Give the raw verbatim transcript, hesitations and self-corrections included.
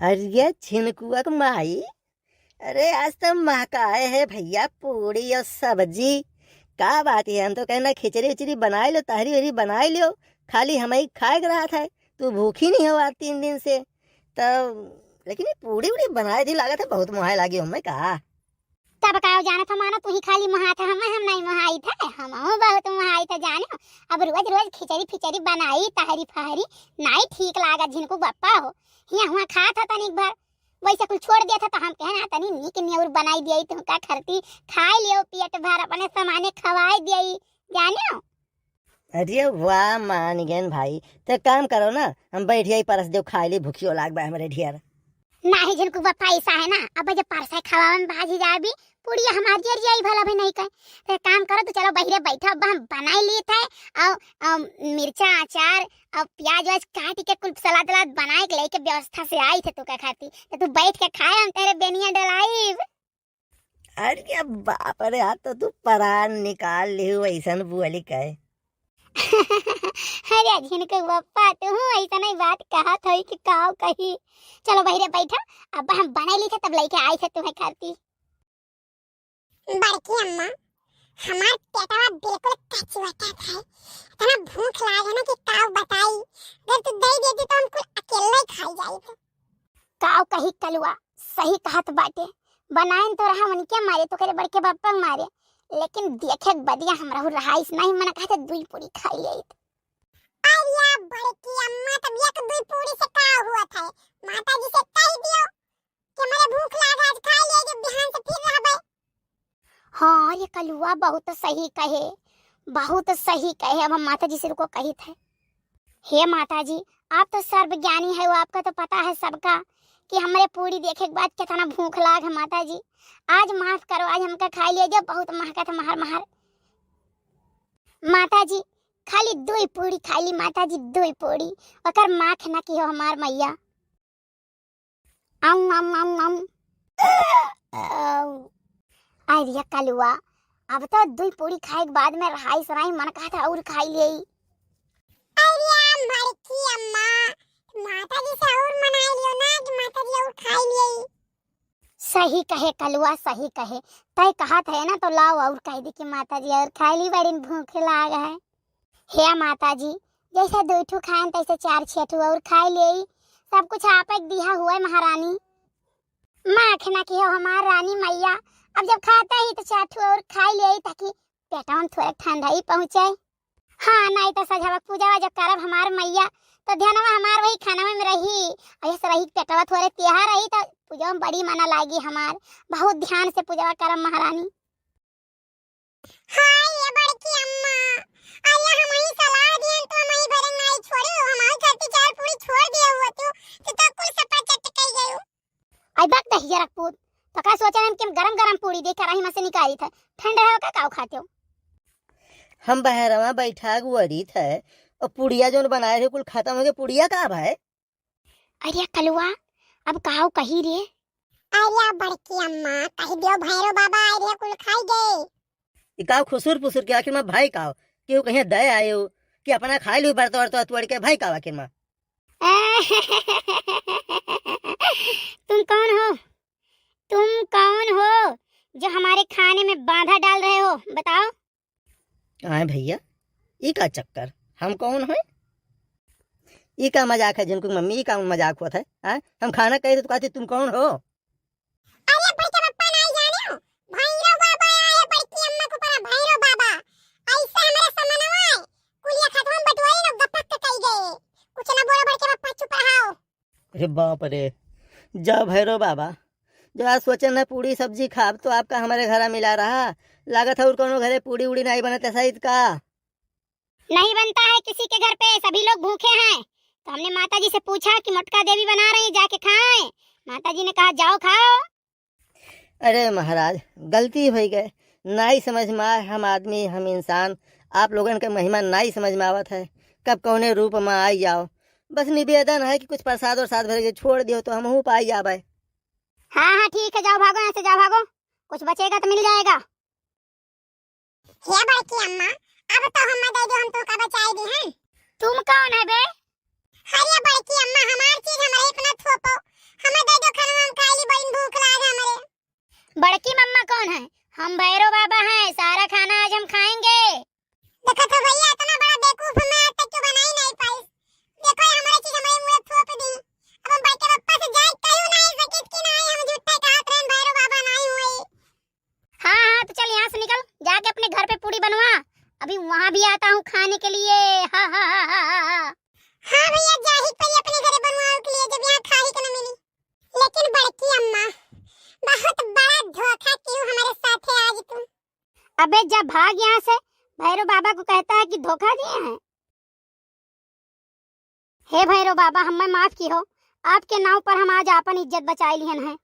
अरे झिनकुआ के माई, अरे आज तो महकाए है भइया पूड़ी और सब्जी। का बात है, हम तो कहना खिचड़ी उचड़ी बनाइ ल्यो, तहरी उहरी बनाइ ल्यो, खाली हमही खाए के रहत है, तू भूखी नहीं हो आज तीन दिन से। तब लेकिन ये पूड़ी उड़ी बनाए दी, लागत है बहुत मोहाए लागी हमें का। तब का जानत हो मानो, तू ही खाली मोहात है, हम, हम नहीं मोहाइत है, हमहू बहुत मोहाइत है जाने। अब रोज रोज खिचड़ी फिचड़ी बनाई, तहरी फहरी, नहीं ठीक लागत झिनकू बप्पा हो। हियाँ हुआँ खात है तनिक भर, वैसे कुल छोड़ दिया था, तो हम कहे ना तनी नीक नियर बनाई दिया, तुमका खरती खाए लियो पेट भर, अपने सामाने खवाए दिया, जाने। अरे वाह, मान गेन भाई। तो एक काम करो ना, हम बैठ जाई, परस देव, खाए ली, भूखियो लाग बा हमरे ढेर। नाही झिनकू बप्पा, ऐसा है ना, अब जब परसा खवावे में भाजी जाबी, पूड़िया हमार जर जाई भला भी नहीं कहे। तो एक काम करो, तू चलो बहिरे बैठो, अब हम बनाई ली थे, और, और मिर्चा अचार और प्याज व्याज काट के कुल सलाद वलाद बनाए के लेके व्यवस्था से आई थे तू का खाती, तो तू बैठ के खाए, हम तेरे बेनिया डलाइब। अरे बाप रे, आज तो तू परान निकाल लिहू, ऐसन बोली कहे। अरे झिनकू बप्पा, तू ऐसन ही बात कहत होई कि काव कही। चलो बहिरे बैठा, अब हम बनाई ली थे, तब लेके आई थे तुम्हें खाती। बड़की अम्मा, हमार पेटवा बिल्कुल कचुआता है, इतना भूख लागे ना कि काव बताई। अगर तू दे देती तो हम कुल अकेले ही खाई जाई। काव कही कलुआ, सही कहत बाटे। बनाइन तो रहा उनके मारे, तो करे बड़के बापा के मारे, लेकिन देखे के बदिया हमरा हु रहाइस नहीं, मन कहते दुई पूरी खाई लेइत। अरे बड़की अम्मा, तब एक दुई पूरी से का हुआ था? माता जी से कह दियो कि हमरे भूख लाग, आज खा ले, जो बिहान से फिर रहबे। हाँ, ये कलुआ बहुत सही कहे, बहुत सही कहे। अब हम माता जी से रुको कही थे, हे माता जी, आप तो सर्वज्ञानी है, वो आपका तो पता है सबका कि हमरे पूरी देखे के बाद कितना भूख लाग है माता जी। आज माफ करो, आज हमका खाई ले जो, बहुत महकत है महर महर। माता जी, खाली दुई पूरी खाई ली माता जी, दुई पूरी, ओकर माख ना की हो हमार मैया। अम, अम, अम, अम। अम। अरे कलुआ, अब तो दुई पूरी खाए के बाद में रहाई सराई मन कहत है और खाई लेई। अरे बड़की अम्मा, माता जी से और मनाई लियो ना कि माता जी और खाई लेई। सही कहे कलुआ, सही कहे। तय कहत है ना तो लाओ और कह दी कि माता जी और खाई ली, बड़ी भूख लाग है। हे माता जी, जैसे दुई ठू खाएन तैसे चार छह ठू और खाई लेई। सब कुछ आपे के दिहा हुए महारानी। माख ना की हो हमार रानी मैया, अब जब खाता ही तो चार ठू और खाई लेई ताकि पेटवा में थोड़े ठंडाई पहुँचे। हाँ, नहीं तो सझवा पूजवा जो करब हमार मैया तो ध्यानवा हमार वही खानवा में रही। ऐसे रही पेटवा थोड़े तिहा रही तो पूजवा में बड़ी मना लागी हमार। बहुत ध्यान से पूजवा करब महारानी। हाय ये बड़की अम्मा, अरे हम ही सलाह दियन तो हम ही भरन नाई छोड़ी, हम ही खाती चार पूरी छोड़ दिए हुआ तू, तो, तो कुल सपा चट कई गयो। आई बात दहिया रखपूत, तो का सोचा हम कि हम गरम गरम पूरी देख रही में से निकाली थे, ठंड रहो का काव खाते हो? हम बहरवा बैठा गुअरी थे और पुड़िया जोन बनाए रहे कुल खत्म हो गए, पुड़िया का भाई? अरे कलुआ, अब काव कही रे? अरे बड़की अम्मा, कह दियो भैरो बाबा आए रे, कुल खाई गए। ई काव खुसुर पुसुर के आखिर में भाई काव? केहू कहिया दे आए हो कि अपना खाए लू बरतवा वरतवा तोड़ के भाई काव आखिर में? तुम कौन हो? तुम कौन हो जो हमारे खाने में बाधा डाल रहे हो? बताओ। आए भैया, ई का चक्कर? हम कौन है? ई का मजाक है जिनको मम्मी, ई का मजाक होत है? आए, हम खाना कहे तो कहती तुम कौन हो? अरे बड़के पप्पा नहीं जाने हो? भैरव बाबा आए बड़की अम्मा को परा भैरव बाबा। ऐसे हमारे समनवा है। कुलिया खतवन बटवाई लोग गपक के कही गए। कुछ ना बोलो बड़के पप्पा, चुप रहो। अरे बाप रे, जा भैरव बाबा, जो आज सोचे न पूड़ी सब्जी खाब तो आपका हमारे घरा मिला रहा। लागत है और कोनो घरे पूड़ी उड़ी नहीं बनत है शायद का? नहीं बनता है किसी के घर पे, सभी लोग भूखे हैं। तो हमने माता जी से पूछा कि मोटका देवी बना रही, जाके खाएं। माता जी ने कहा जाओ खाओ। अरे महाराज, गलती होइ गए, नाई समझ में आए, हम आदमी, हम इंसान, आप लोगन के महिमा नाई समझ में आवत है, कब कौने रूप में आई जाओ। बस निवेदन है कि कुछ प्रसाद और साथ भर के छोड़ दियो तो हमहू पाई जाबे। हाँ हाँ ठीक है, जाओ भागो यहाँ से, जाओ भागो, कुछ बचेगा तो मिल जाएगा। हे बड़की अम्मा, अब तो हम दे दो, हम तुमका बचाई दी हैं। तुम कौन है बे? अरे बड़की अम्मा, हमार चीज हमारे पे ना थोपो, हमें दे दो खाना, हम खा ली, बड़ी भूख लाग हमरे। बड़की मम्मा कौन है? हम भैरव बाबा हैं, सारा खाना आज हम खाएंगे। देखत हो भैया, इतना बड़ा बेवकूफ मैं आज तक क्यों बनाई नहीं पाई। देखो, ये हमारे चीज हमारे मुंह में थोप दी। अब हम बड़के पप्पा से जाए कहू नहीं सकित कि नहीं, हम झूठे कहत रहन भैरव बाबा नहीं हुए। हाँ, हाँ, तो चल यहाँ से निकल, जाके अपने घर पे पूड़ी बनवा, अभी वहाँ भी आता हूँ खाने के लिए। हा, हा, हा। हाँ भैया, जा ही पड़ी अपने घरे बनवाओ के लिए, जब यहाँ खा ही के न मिली। लेकिन बड़की अम्मा, बहुत बड़ा धोखा कियो हमारे साथे आज तू। अबे जा भाग यहाँ से, भैरव बाबा को कहता है कि धोखा दिए हैं। हे भैरव बाबा, हमें माफ किहो, आपके नाव पर हम आज आपन इज्जत बचाए लिहन हैं।